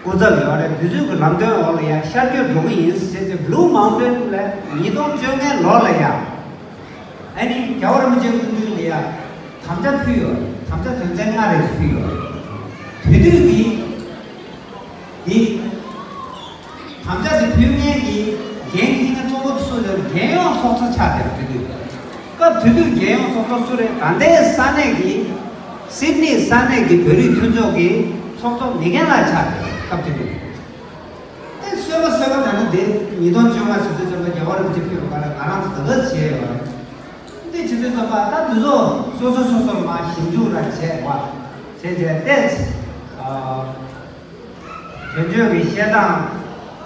སྐུ་ཚབ་ཡོད་རེད། དུས་ཚོད་ཀྱི་ལམ་སྟོན་འོག་ལ་ཡང་ཤར་བསྐྱོད་འགྲོ་གི་ཡིན་ཟེར་ཏེ་Blue Mountain ལ་ཉིས་སྟོང་བཅོ་ལྔའི་ལོ་ལ་ཡང་ཨ་ནི་རྒྱལ་བ་རིན་པོ་ཆེའི་སྐུ་མདུན་ལ་ཡང་དམ་བཅའ་ཕུལ་ཡོད། དམ་བཅའ་དོན་ཚན་ལྔ་རེ་ཕུལ་ཡོད། དེ་དུས་ཀྱི་འདི་དམ་བཅའ་དེ་ཕུལ་མཁན་གྱི་འགན་འཁྱེར་མཁན་གཙོ་བོ་སུ་རེད། རྒྱལ་ཡོངས་ཚོགས་གཙོ་ཆགས་བསྡད་པ་དེ་དུས། སྐབས་དེ་དུས་རྒྱལ་ཡོངས་ཚོགས་གཙོ་སུ་རེད། ད་ལྟའི་ས་གནས་ཀྱི་སིད་ནི་ས་གནས་ཀྱི་བོད་རིགས་མཐུན་ཚོགས་ཀྱི་ཚོགས་གཙོ་མེག་གྷན་ལགས་ཆགས་ཏེ་སྐབས་དེ་དུས། ཨེ་གསོལ་བ་གསོལ་བ་ད་ནི་དེ་ཉིས་སྟོང་བཅོ་ལྔ་ཟེར་དུས་ཙམ་པ་རྒྱལ་བ་རིན་པོ་ཆེ་ཕེབས་པ་ལ་ང་རང་ཚོ་དགའ་དགའ་བྱས་ཡོད་རེད། འདི་བྱེད་དུས་ཙམ་པ་ད་དུས་ཚོད་སོ་སོ་སོ་སོར་མ་ཞིབ་འཇུག་ར་བྱས་བ་བྱས་བྱས་ཏེ། དོན་གཅོད་ཀྱི་བཤད་སྟངས་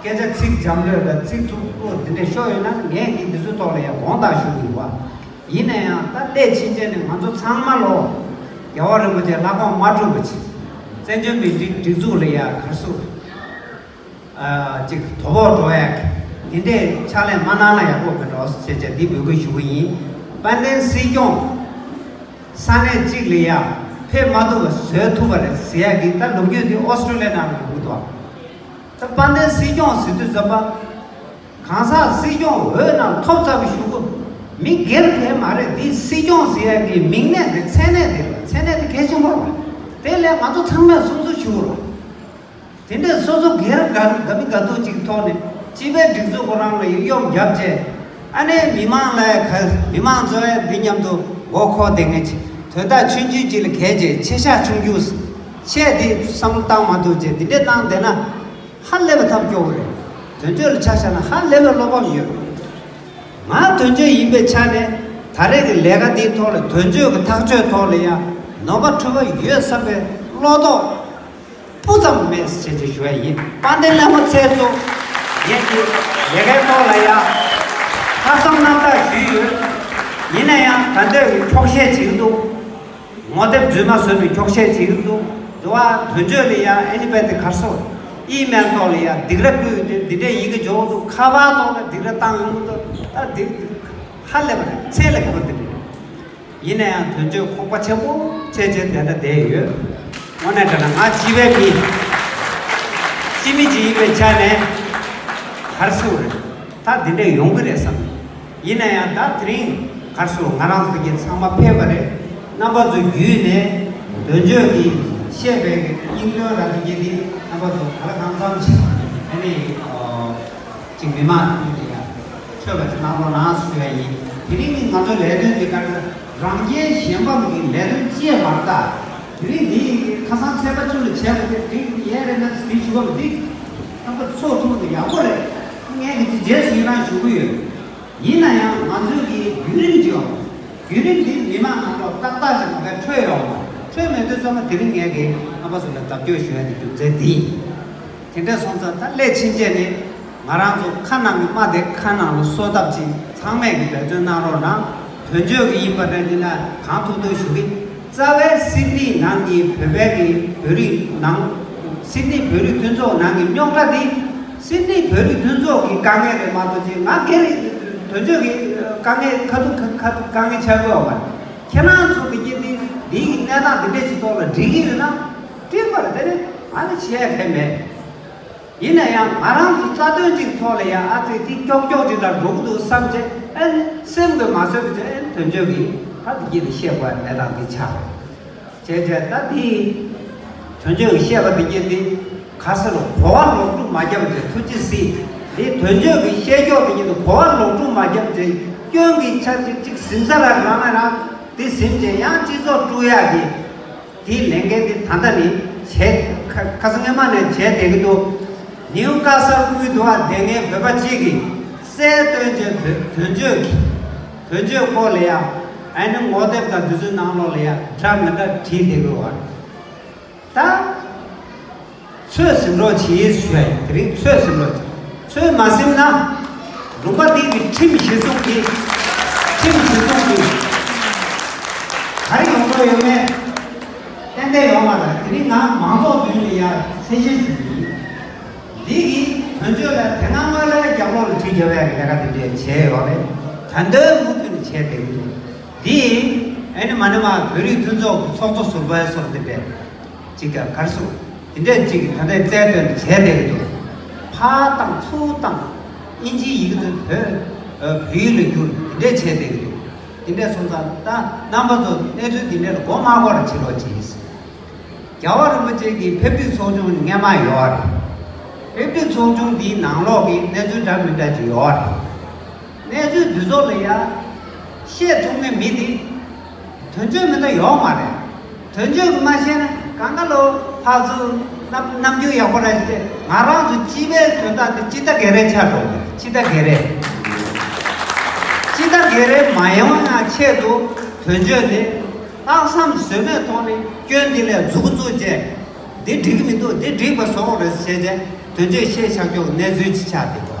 སྐད་ཆ་ཚིག་འཇམ་ལོས་དང་ཚིག་རྩུབ་པོ་འདི་འདྲ་ཤོར་ཡོད་ན་ངས་ཀྱིས་འདི་ཚོའི་ཐོག་ལ་ཡང་དགོངས་དག་ཞུ་གི་ཡོད་པ། ཡིན་ན་ཡང་ད་སླད་ཕྱིན་ཆད་ནས་ང་ཚོ་ཚང་མ་ལོ་རྒྱལ་བ་རིན་པོ་ཆེ་ལྷ་ཁང་མ་དཀྲུགས་པ་ཅིག་བཙན་བྱོལ་མི་རིགས་སྒྲིག་འཛུགས་ལ་ཡང་ག་སུ་ཅིག་དོ་ཕོག་འགྲོ་ཡ་འདི་འདྲའི་ཕྱག་ལས་མ་གནང་ན་ཡག་པོ་མི་འགྲོ་ཟེར་བྱས་འདི་འབོད་སྐུལ་ཞུ་གི་ཡིན། དཔལ་ལྡན་སྲིད་སྐྱོང་ས་གནས་གཅིག་ལ་ཡ་ཕེབས་མ་ཐུབ་པ་བཟོས་ཐུབ་པ་རེད་ཟེར་ཡ་གི་ད་ལོ་རྒྱུས་འདི་ཨོ་སི་ཀྲུ་ལི་ཡ་ནང་ལ་ཡོང་གི་འདུག་ད་དཔལ་ལྡན་སྲིད་སྐྱོང་ཟེར་དུས་ཙམ་པ་གང་ཟག་སྲིད་སྐྱོང་འོས་ནང་ཐོབ་ཚར་བའི་གཞུག་གུ་མི་སྒེར་དེ་མ་རེད། འདི་སྲིད་སྐྱོང་ཟེར་ཡ་གི་མིང་གནས་དེ་མཚན་གནས་དེ་རེད། མཚན་གནས་དེ་གལ་ཆེན་པོ་རེད། དེ་ལས་ང་ཚོ་ཚང་མས་སྲུང་བརྩི་ཞུ་དགོས་རེད། དེ་འདྲའི་སོ་སོ་སྒེར་དགའ་དགའ་མི་དགའ་ཐུག་ཅིག་ཐོག་ནས་སྤྱི་པའི་སྒྲིག་འཛུགས་ཁོ་རང་ལ་ཡིད་གཡོག་བརྒྱབ་བྱས་ཨ་ནེ་མི་མང་ལ་ག་མི་མང་ཚོས་འདི་མཉམ་དུ་མགོ་འཁོར་བསྡད་མཁན་ཅིག་དོན་དག་ཆུང་ཆུང་ཅིག་ལ་གལ་ཆེ་ཆེ་ཤ་ཆུང་རྒྱུ་ཆེ་དེ་བསམ་བློ་བཏང་མ་ཐུབ་བྱས་འདི་འདྲས་བཏང་བསྡད་ན་ཧ་ལས་པ་ཐབས་སྐྱོ་བོ་རེད། དོན་གཅོད་ལ་ཆ་བཞག་ན་ཧ་ལས་པའི་བློ་ཕམ་ཡོད། ང་དོན་གཅོད་ཡིན་པའི་ཆ་ནས་ད་རེས་ཀྱི་ལས་ཀ་འདིའི་ཐོག་ལ་དོན་གཅོད་ཀྱི་ཐག་གཅོད་ཐོག་ལ་ཡང་ནོར་བ་འཁྲུལ་བ་ཡོད་བསམ་པའི་བློ་དོགས་སྤུ་ཙམ་མེད་ཟེར་ཅེས་ཞུ་བ་ཡིན། དཔལ་ལྡན་ལྷ་མོ་ཚེ་གཙོ་ངེད་ཀྱི་ལས་ཀའི་ཐོག་ལ་ཡང་ལྷག་བསམ་རྣམ་དག་ཞུས་ཡོད། ཡིན་ན་ཡང་ད་ལྟ་གི་འཁྱོག་བཤད་བྱེད་ཀྱི་འདུག་ངོ་དེབ་རྫུན་མ་བཟོས་ནས་འཁྱོག་བཤད་བྱེད་ཀྱི་འདུག་འདུག་བ། དོན་གཅོད་ལ་ཡང་ཨེ་ནི་པའི་དེ་གར་སོ་ཨི་མེལ་ཐོག་ལ་ཡང་སྡིགས་ར་བསྐུལ་ཏེ་འདི་འདྲའི་ཡི་གེ་འཇོག་འདུག་ཁ་པར་ཐོག་ལ་སྡིགས་ར་བཏང་ཡོང་གི་འདུག་ད་འདི་ཧ་ལས་པ་རེད། ཚད་ལས་བརྒལ་བ་འདི་རེད། ཡིན་ན་ཡང་དོན་གཅོད་ཁོག་པ་ཆེན་པོ་བྱས་བྱས་དེ་འདྲ་བསྡད་ཡོད། དངོས་གནས་དྲང་གནས་ང་སྤྱི་པའི་མི་སྤྱི་མི་ཅིག་ཡིན་པའི་ཆ་ནས་གར་སོ་རེད། ད་འདི་འདྲ་ཡོང་གི་རེད་བསམ། ཡིན་ན་ཡང་ད་དེ་རིང་གར་སོ་ང་རང་ཚོ་གི་ཚང་མ་ཕེབས་པ་རེད། རྣམ་པ་ཚོ་བརྒྱུད་ནས་དོན་གཅོད་ཀྱིས་བཤད་པའི་སྙིང་དོན་ར་དེ་གྱད་དེ་རྣམ་པ་ཚོ་ག་ལ་གང་འཚམ་ཞིག་ཨ་ནི། མི་མང་ཀུན་གྱིས་ཡང་མཆོད་པ་ཅིག་གནང་རོགས་གནང་ཞུ་ཡ་ཡིན། དེ་རིང་གི་ང་ཚོའི་ལས་དོན་འདི་ག་རེ་རང་རྒྱལ་གཞན་ཕམ་གྱི་ལས་དོན་ཅིག་མ་རེད་ད། དེ་རིང་འདི་ཁ་སང་ཚེས་པ་བཅུ་ལ་བྱས་པ་དེ་འགྲིག་ཡས་རེད་ན་དེ་ཞུ་བ་མི་འགྲིག་ཐམ་པ་ཚོགས་ཐུབ་ན་ཡག་པོ་རེད། ངས་གི་དེ་རྗེས་སུ་ཡི་རང་ཞུ་གི་ཡོད། ཡིན་ན་ཡང་ང་ཚོའི་གི་བརྒྱུད་རིམ་ཅིག་ཡོང་། བརྒྱུད་རིམ་འདི་མི་མང་ནང་ལོགས་ཏག་ཏག་ཅིག་མ་གཏོགས་འཕྲོད་ཡོང་མ་རེད། འཕྲོད་མེད་དུས་ཙམ་ལ་དེ་རིང་ངས་གི་རྣམ་པ་ཚོ་ལ་བརྡ་སྐྱོན་ཞུ་ཡ་དེ་རྒྱུ་མཚན་འདི་ཡིན། དེ་འདྲ་སོང་ཙང་ད་སླད་ཕྱིན་ཆད་ནི་ང་རང་ཚོ་ཁ་ནང་གི་རྨ་དེ་ཁ་ནང་ལ་གསོ་ཐབས་ཅིག་ཚང་མས་ཀྱི་འབད་བརྩོན་གནང་རོགས་གནང་། དོན་གཅོད་ཀྱི་ཡིན་པ་འདྲ་འདི་ན་གང་ཐུབ་ཐུབ་ཞུ་གི། རྩ་བའི་སིད་ནི་ནང་གི་བོད་པའི་གི་བོད་རིགས་ནང་སིད་ནི་བོད་རིགས་མཐུན་ཚོགས་ནང་གི་རྙོག་དྲ་འདི་སིད་ནི་བོད་རིགས་མཐུན་ཚོགས་ཀྱི་དཀའ་ངལ་རེད་མ་གཏོགས་ཅིག་ང་སྒེར་དོན་གཅོད་ཀྱི་དཀའ་ངལ་ཁ་ཐུག་ཁ་ཐུག་དཀའ་ངལ་ཆགས་ཀྱི་ཡོད་མ་རེད། ཁྱེད་རང་ཚོ་གི་སྐྱེ་དུས་འདི་གི་གནས་སྟངས་འདི་འདྲས་ཅིག་ཐོག་ལ་འགྲིག་གི་ཡོད་ན་འགྲིག་པ་རེད། དེ་ནི་ང་ནི་བྱེད་ཡ་གལ་མེད། ཡིན་ན་ཡང་ང་རང་ཚོ་རྩ་དོན་གཅིག་ཐོག་ལ་ཡང་ཨ་ཙི་དེ་ཀྱོག་ཀྱོག་ཅིག་ལ་འགྲོ་གི་འདུག་བསམ་བྱས་ཨ་ནི་སེམས་ཀྱི་མ་བཟོད་པ་བྱས་ཨ་ནི་དོན་གཅོད་ཀྱིས་ད་དེ་གྱིས་དེ་བཤད་དགོས་ཡ་གནས་སྟངས་འདི་ཆགས་རེད། བྱས་བྱས་ད་དེ་དོན་གཅོད་ཀྱིས་བཤད་པ་དེ་གྱིས་དེ་ག་ས་ལ་གོ་བ་ལོག་སྒྲུབ་མ་བརྒྱབ་བྱས་ཐུགས་རྗེ་གཟིགས། དེ་དོན་གཅོད་ཀྱིས་བཤད་ཀྱོག་དེ་གྱིས་དེ་གོ་བ་ལོག་སྒྲུབ་མ་བརྒྱབ་བྱས་སྐྱོན་གྱི་ཆ་ཅིག་ཅིག་ཟིན་ས་ལ་རང་ལ་རང་དེ་ཟིན་བྱས་ཡང་སྤྱི་ཚོགས་དཀྲུག་ཡག་གི་དེའི་ལས་འགན་དེ་ད་ལྟ་ནས་བྱས། ཁ་ཁ་སང་སྔོན་མ་ནས་བྱས་བསྡད་ཀྱི་འདུག་ནིའུ་ཀ་སལ་ཁུལ་དུ་བསྡད་མཁན་བོད་པ་གཅིག་གིས་གསལ་སྟོན་བྱས། བོད་དོན་གཅོད་ཀྱི་དོན་གཅོད་སྐོར་ལ་ཡང་ཨ་ནི་ངོ་དེབ་དང་དེ་ཚོའི་ནང་ལོགས་ལ་ཡང་འདྲ་མི་འདྲ་བྲིས་བསྡད་ཀྱི་ཡོད་པ་རེད། ད། ཚོད་ཟིན་རོགས་གྱིས་ཞུ་ཡ་ཡིན། དེ་རིང་ཚོད་ཟིན་རོགས་གྱིས། ཚོད་མ་ཟིན་ན། ལུང་པ་འདི་གི་ཁྲིམས་གཞི་བཟུང་གིས། ཁྲིམས་གཞི་བཟུང་གིས། ག་རེ་ཡོང་འདོད་ཡོད་མེད། ཏན་ཏན་ཡོང་བ་དང་དེ་རིང་ང་མང་ཚོགས་མདུན་ནས་ཡར་གསལ་བཤད་ཞུ་གི་ཡིན། འདི་གི་དོན་གཅོད་ལ་དེ་སྔ་སྔོན་ལ་རྒྱབ་ལོགས་ལ་གྲི་རྒྱབ་ཡ་གི་ལས་ཀ་དེ་འདྲས་བྱས་ཡོད་རེད། ད་འདོད་མུ་མཐུད་ནས་བྱས་བསྡད་ཀྱི་འདུག་འདི་ཨ་ནི་མ་ནི་མ་བོད་རིགས་མཐུན་ཚོགས་ཀྱི་ཚོགས་གཙོ་ཟུར་པ་སོགས་འདི་འདྲས། ཅིག་ག་གར་སོང་། དེ་འདྲས་ཅིག་ད་ལྟའི་རྩལ་འདོན་བྱས་བསྡད་ཀྱི་འདུག་ཕར་བཏང་ཚུར་བཏང་། དབྱིན་ཇིའི་ཡི་གེ་ཚོ་བོད། ཨ། བོད་ཡིག་ལ་བསྒྱུར་དེ་འདྲས་བྱས་བསྡད་ཀྱི་འདུག་དེ་འདྲས་སོང་ཙང་ད་རྣམ་པ་ཚོ་གནས་ཚུལ་འདི་འདྲས་ལ་མགོ་མ་འཁོར་བྱེད་རོགས་གྱིས། རྒྱལ་བ་རིན་པོ་ཆེ་གི་ཕེབས་དུས་ཚོགས་ཆུང་སྔོན་མ་ཡོད་རེད། ཕེབས་དུས་ཚོགས་ཆུང་འདིའི་ནང་ལོགས་ཀྱི་གནས་ཚུལ་འདྲ་མི་འདྲ་ཅིག་ཡོད་རེད། གནས་ཚུལ་འདི་ཚོ་ལ་ཡ་བཤད་ཐུབ་མཁན་མི་དེ་དོན་གཅོད་མི་འདྲ་ཡོད་མ་རེད། དོན་གཅོད་ཀྱིས་མ་བཤད་ན་གང་ག་ལོ་ཕར་ཚུར་རྣམ་རྣམ་འགྱུར་ཡག་པོ་ར་ཞིག་སྟེ་ང་རང་ཚོ་སྤྱི་པའི་དོན་དག་དེ་སྤྱི་ཟླ་རེ་རེ་ཆགས་འགྲོ། སྤྱི་ཟླ་རེ་རེ། སྤྱི་ཟླ་རེ་རེ་མ་ཡོང་ཡང་ཆེད་དུ་དོན་གཅོད་དེ་ལྷག་བསམ་ཟོལ་མེད་ཐོག་ནས་སྐྱོན་འདི་ལས་མཛུབ་གུ་བཙུགས་བྱས། འདི་འགྲིག་གི་མི་འདུག་འདི་འགྲིག་པ་བཟོ་དགོས་རེད་ཟེར་བྱས་དོན་གཅོད་ཤེས་བྱ་སྐྱོ་གནས་ཚུལ་ཅིག་ཆགས་བསྡད་འདུག་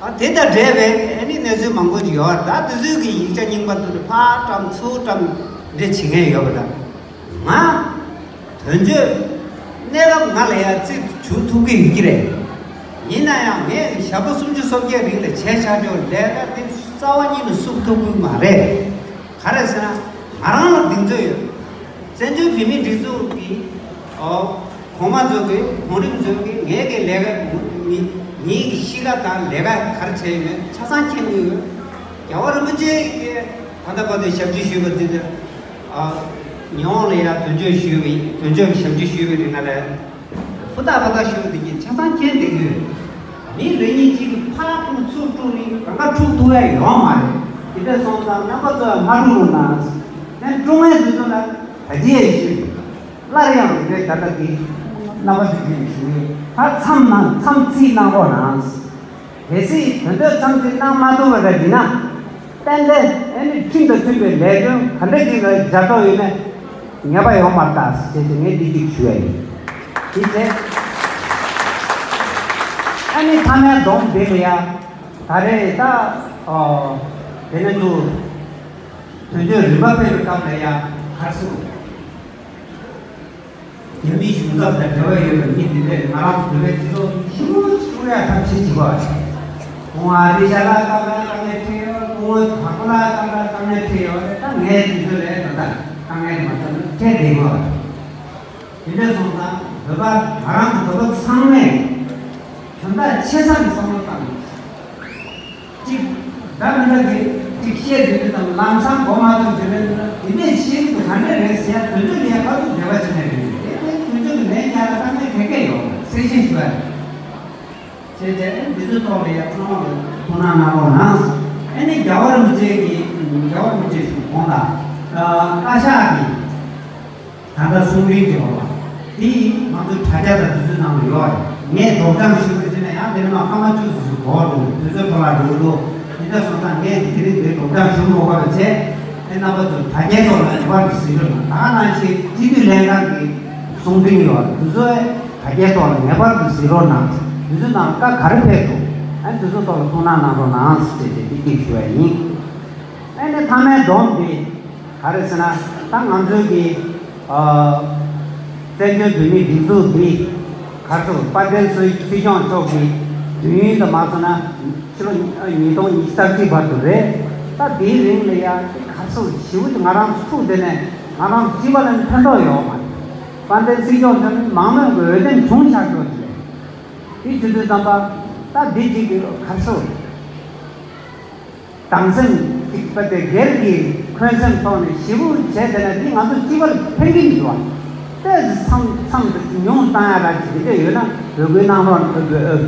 ཨ་དེ་དང་འབྲེལ་བའི་ཨ་ནི་གནས་ཚུལ་མང་པོ་ཅིག་ཡོད་རེད། ད་དེ་ཚོའི་གི་ཡིག་ཆ་རྙིང་པ་དེ་ཚོ་ཕར་བཀྲམ་ཚུར་བཀྲམ་འདྲ་བྱེད་མཁན་ཡོད་པ་འདྲ། ང་དོན་གཅོད་གནས་སྐབས་ང་ལ་ཡ་རྩིས་འཇུག་ཐུབ་ཀྱི་ཡོད་ཀྱི་རེད། ཡིན་ན་ཡང་ངས་ཞག་པོ་སུམ་ཅུ་སོ་བརྒྱད་རིང་ལ་བྱས་བཞག་རྒྱུ་ལས་ཀ་དེ་རྩ་བ་ཉིད་ནས་བསུབ་ཐུབ་ཀྱི་མ་རེད། ག་རེ་ཟེར་ན་ང་རང་ལ་གདེང་ཚོད་ཡོད། བཙན་བྱོལ་བོད་མིའི་སྒྲིག་འཛུགས་ཀྱི་ཨོ་གོང་མ་ཚོ་གི་གོང་རིམ་ཚོ་གི་ངའི་གི་ལས་ཀ་ངའི་གི་གཤིས་ཀ་དང་ལས་ཀ་ག་རེ་བྱས་ཡོད་མེད་ཆ་ཚང་མཁྱེན་གྱི་ཡོད། རྒྱལ་བ་རིན་པོ་ཆེ་གི་ད་ལྟ་བར་དུ་ཞབས་ཕྱི་ཞུས་པ་འདི་ཚོ་ཨ་ཉི་ཧོང་ལ་ཡང་དོན་གཅོད་ཞུས་པ་ཡིན། དོན་གཅོད་ཀྱི་ཞབས་ཕྱི་ཞུས་པའི་རིང་ལ། ཧུར་ཐག་ཧུར་ཐག་ཞུ་བ་དེ་གཉིས་ཆ་ཚང་མཁྱེན་བསྡད་ཀྱི་ཡོད། མི་རེ་གཉིས་གཅིག་གིས་ཕར་དཀྲུག་ཚུར་དཀྲུག་ནི་གང་ག་འཁྲུག་ཐུབ་ཡ་ཡོད་མ་རེད། དེ་འདྲ་སོང་ཙང་རྣམ་པ་ཚོས་མ་དཀྲུག་རོགས་གནང་། ཨེ་དཀྲུག་མཁན་དེ་ཚོ་ལ་ད་ཅི་ཡས་ཞུ། སླར་ཡང་རེ་རེ་ད་ལྟ་འདི་རྣམ་པ་ཚོས་ཞུ་ཡོད། ད་མཚམས་ནང་མཚམས་རྩིས་གནང་རོགས་གནང་། གལ་སྲིད་དོན་དག་མཚམས་རྩིས་གནང་མ་ཐུབ་པ་འདྲ་ཡིན་ན། ཏན་ཏན་ཨ་ནི་ཁྲིམས་དང་མཐུན་པའི་ལས་དོན་ག་འདྲ་ཞིག་ལ་རྒྱག་འདོད་ཡོད་ན་ཉེས་པ་ཡོང་མ་རེད་ད་ཟེར་ཏེ་ངས་འདི་གཅིག་ཞུ་ཡ་ཡིན། དེ་བྱས་ཨ་ནི་མཐའ་མའི་སྡོམ་དེ་ལ་ཡ་ད་རེས་ད་ཨོ་དེ་ནས་ཚུར་དོན་གཅོད་རིམ་པ་སྤེལ་བའི་སྐབས་ལ་ཡ་གར་སོང་། རྒྱ་མིའི་གཞུང་ཚབ་དང་འབྲེལ་བ་ཡོད་པའི་མི་འདི་འདྲས་ང་རང་ཚོ་བོད་པའི་སྤྱི་ཚོགས་ཞེ་པོ་ཅིག་དཀྲུག་ཡག་ཐབས་ཤེས་བྱེད་པ་རེད། སྐུ་ངོ་ཨ་རི་ཤ་ལགས་སྐབས་ལ་དཀའ་ངལ་འཕྲད་ཡོད། སྐུ་ངོ་དྭགས་པོ་ལགས་སྐབས་ལ་དཀའ་ངལ་འཕྲད་ཡོད་རེད། ད་ངའི་དུས་ཚོད་ལས་ད་ལྟ་དཀའ་ངལ་མ་ཚང་ན་འཕྲད་བསྡད་ཡོད་རེད། དེ་འདྲ་སོང་ཙང་བོད་པ་ང་རང་གི་བོད་པ་ཚང་མས་དོན་དག་ཆེ་ཚང་གི་བསམ་བློ་བཏང་། གཅིག་ད་མི་འདྲ་གི་གཅིག་བཤད་དུས་དུས་ཙམ་ལམ་སང་མགོ་མ་ཚོས་དེ་འདྲ་འདི་འདྲས་བཤད་ཀྱི་འདུག་ག་འདྲས་རེད་ཟེར་ཡ་དོན་གཅོད་ལ་ཡ་ག་ཚོད་འབྲེལ་བ་བྱེད་ནས་རེད། དེ་དོན་གཅོད་ཀྱི་ལན་རྒྱག་ཡ་དཀའ་ངལ་ག་གེ་ཡོད་གསལ་བཤད་ཞུ་བ་རེད། བྱས་བྱས་འདི་ཚོའི་ཐོག་ལ་ ཐུགས་སྣང་གནང་རོགས་གནང་། ཨ་ནི་རྒྱལ་བ་རིན་པོ་ཆེ་གིས་རྒྱལ་བ་རིན་པོ་ཆེ་གསུང་དགོངས་དག། བཀའ་ཤག་གིས་ད་ལྟ་གསུང་འཕྲིན་བྱས་པ་དེ་ང་ཚོའི་དྲ་རྒྱ་དང་དུས་ཚོད་ནང་ལ་ཡོད་རེད། ངས་སྒྲོག་སྦྱང་ཞུ་བ་བྱས་ན་ཡང་དེ་ནས་མར་སྐར་མ་བཅུ་ཙམ་ཞིག་འགོར་འགྲོ་གི། དུས་ཚོད་འཕྲོ་བརླག་འགྲོ་གི་འདུག་དེ་འདྲ་སོང་ཙང་ངས་དེ་རིང་འདིར་སྒྲོག་སྦྱང་ཞུ་མ་དགོས་པ་བྱས། ཨེ་རྣམ་པ་ཚོས་དྲ་རྒྱའི་ཐོག་ལ་ངེས་པར་དུ་གཟིགས་རོགས་གནང་། ད་ག་ནང་བཞིན་སྤྱི་འཐུས་ལྷན་ཁང་གི་གསུང་འཕྲིན་ཡོད་རེད། དེ་ཚོ་དྲ་རྒྱའི་ཐོག་ལ་ངེས་པར་དུ་གཟིགས་རོགས་གནང་། དེ་ཚོའི་ནང་བཀའ་ག་རེ་ཕེབས་འདུག་ཨ་ནི་དེ་ཚོའི་ཐོག་ལ་ཐུགས་སྣང་གནང་རོགས་གནང་ཟེར་ཏེ་འདི་གཅིག་ཞུ་བ་ཡིན། ཨ་ནི་མཐའ་མའི་སྡོམ་འདི་ག་རེ་ཟེར་ན། ད་ང་ཚོའི་གི་ཨ་བཙན་བྱོལ་བོད་མིའི་སྒྲིག་འཛུགས་འདི་ག་རེ་ཟེར། དཔལ་ལྡན་སྲིད་སྐྱོང་མཆོག་གི་དུས་ཡུན་དུ་མ་སོང་ན་ཕྱི་ལོ་ཉིས་སྟོང་ཉི་ཤུ་རྩ་གཅིག་བར་དུ་རེད། ད་དེའི་རིང་ལ་ཡང་དེ་ག་རེ་ཟེར། ཞེ་པོ་ཅིག་ང་རང་ཚོ་ཐུག་བསྡད་ནས་ང་རང་ཚོ་སྤྱི་པ་ལ་ཕན་ཐོགས་ཡོད་མ་རེད། དཔལ་ལྡན་སྲིད་སྐྱོང་མཆོག་ནི་མང་མོས་ཀྱི་འོས་འདེམས་བྱུང་ཆགས་ཀྱི་ཡོད་རེད། དེ་བྱེད་དུས་ཙམ་པ་ད་འདི་གཅིག་གི་ག་རེ་ཟེར། དང་སེམས་གཅིག་པ་དེ་སྒེར་གྱི་འཁོན་སེམས་ཐོག་ནས་ཞེ་པོ་བྱས་བསྡད་ན་འདི་ང་ཚོ་སྤྱི་པ་ལ་ཕན་གྱི་མི་འདུག་བ། ཏོག་ཙམ་མཚམས་མཚམས་དུ་ཉུང་བཏང་ཡ་ར་ཅིག་དེ་འདྲ་ཡོད་ན་འབོད་སྐུལ་གནང་རོགས། འབོད་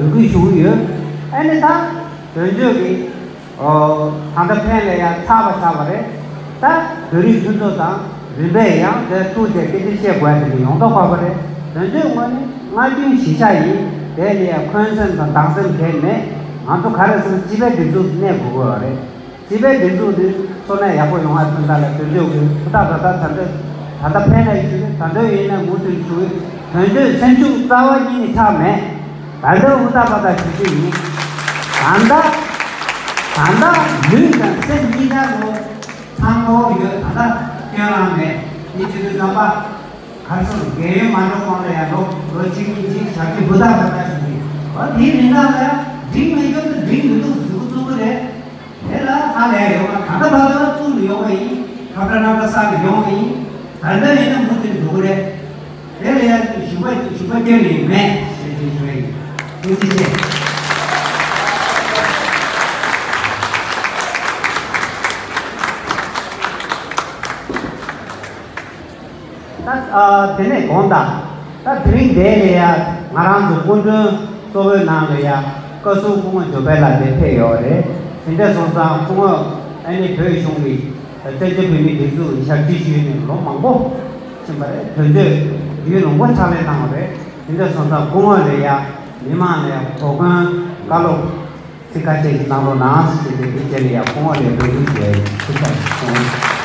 སྐུལ་ཞུ་གི་ཡོད། ཨ་ནི་ད་དོན་གཅོད་ཀྱི་ཨོ། ད་ལྟ་ཕན་ལས་ཡ་ཚར་བ་ཚར་བ་རེད། ད་བོད་རིགས་མཐུན་ཚོགས་དང་རིམ་པས་ཡང་དེ་ཐུགས་རྗེ་སྐད་ཆ་བཤད་དགོས་དེ་འདྲ་ཡོང་མདོག་ཁ་པོ་རེད། དོན་གཅོད་དངོས་ནི་སྔར་རྒྱུན་གཞིས་ཆགས་ཡིན། དེ་ལ་ཡ་འཁོན་སེམས་དང་སྡང་སེམས་གང་ཡང་མེད། ང་ཚོ་ག་རེ་ཟེར་ན་སྤྱི་པའི་སྒྲིག་འཛུགས་གནས་དགོས་ཀྱི་ཡོད་རེད། སྤྱི་པའི་སྒྲིག་འཛུགས་འདི་འཚོ་གནས་ཡག་པོ་ཡོང་བ་དོན་དག་ལ་དོན་གཅོད་ཀྱི་ཧུར་ཐག་ཧུར་ཐག་ད་ལྟ་ད་ལྟ་ཕན་ལས་ཞུ་གི། ད་ལྟ་ཡིན་ན་མུ་མཐུད་ཞུ་གི། དོན་གཅོད་སེམས་ཤུགས་རྩ་བ་ཉིད་ནས་ཆག་མེད། ད་ལྟ་ཧུར་ཐག་ཧུར་ཐག་ཞུ་རྒྱུ་ཡིན། ད་ལྟ་ད་ལྟ་ལུས་དང་སེམས་གཉིས་ཀ་ལོ་ཚང་པོ་ཡོད། ད་ལྟ་སྐྱོན་རང་མེད། དེ་བྱེད་དུས་ཙམ་པ་ག་རེ་ཟེར། རྒས་ཡོལ་མ་འགྲོ་གོང་ལ་ཡང་ལོ་ལོ་གཅིག་གཉིས་གཅིག་ཞག་གཅིག་ཧུར་ཐག་ཧུར་ཐག་ཞུ་གི། འོ་དེའི་རིང་ལ་ཡང་འགྲིག་མི་འགྲོ་དུས་འགྲིག་མི་འདུག་གཟུགས་པོ་བཙུགས་པ་རེད། དེ་ལ་ཧ་ལས་ཡོང་བ། ད་ལྟ་བར་དུ་བཙུགས་ནས་ཡོང་བ་ཡིན། ཁ་བྲལ་རྣམ་པ་བསགས་ནས་ཡོང་བ་ཡིན། ད་ལྟ་ཡིན་ན་མུ་མཐུད་འགྲོ་གི་རེད། དེ་ལ་ཡང་ཞུ་བ་ཞུ་བ་སྐྱོན་ནས་མེད་ཞེས་དེ་ཞུ་བ་ཡིན། ཐུགས་རྗེ་ཆེ། ད་ཨ་དེ་ནས་དགོངས་དག་ད་དེ་རིང་འདི་ལ་ཡ་ང་རང་ཚོ་སྐུ་མགྲོན་གཙོ་བོའི་ནང་ལ་ཡ་བཀའ་ཟུར་སྐུ་ངོ་འཇམ་དཔལ་ལགས་འདིར་ཕེབས་ཡོད་རེད། དེ་འདྲ་སོང་ཙང་སྐུ་ངོ་ཨ་ནི་བོད་གཞུང་གི་བཙན་བྱོལ་བོད་མིའི་སྒྲིག་འཛུགས་ཞབས་ཕྱི་ཞུས་ནས་ལོ་མང་པོ་ཕྱིན་པ་རེད། དོན་གཅོད་ཡུན་རིང་པོ་ཕྱག་ལས་གནང་བ་རེད། དེ་འདྲ་སོང་ཙང་སྐུ་ངོ་ལ་ཡ་མི་མང་ལ་ཡ་གོ་སྐོན་བཀའ་སློབ་ཚིག་ཁ་ཤས་ཤིག་གནང་རོགས་གནང་ཞེས་དེ་འདི་བྱས་ནས་ཡང་སྐུ་ངོ་ལ་འབོད་སྐུལ་ཞུ་ཡ་ཡིན། ཐུགས་རྗེ་ཆེ།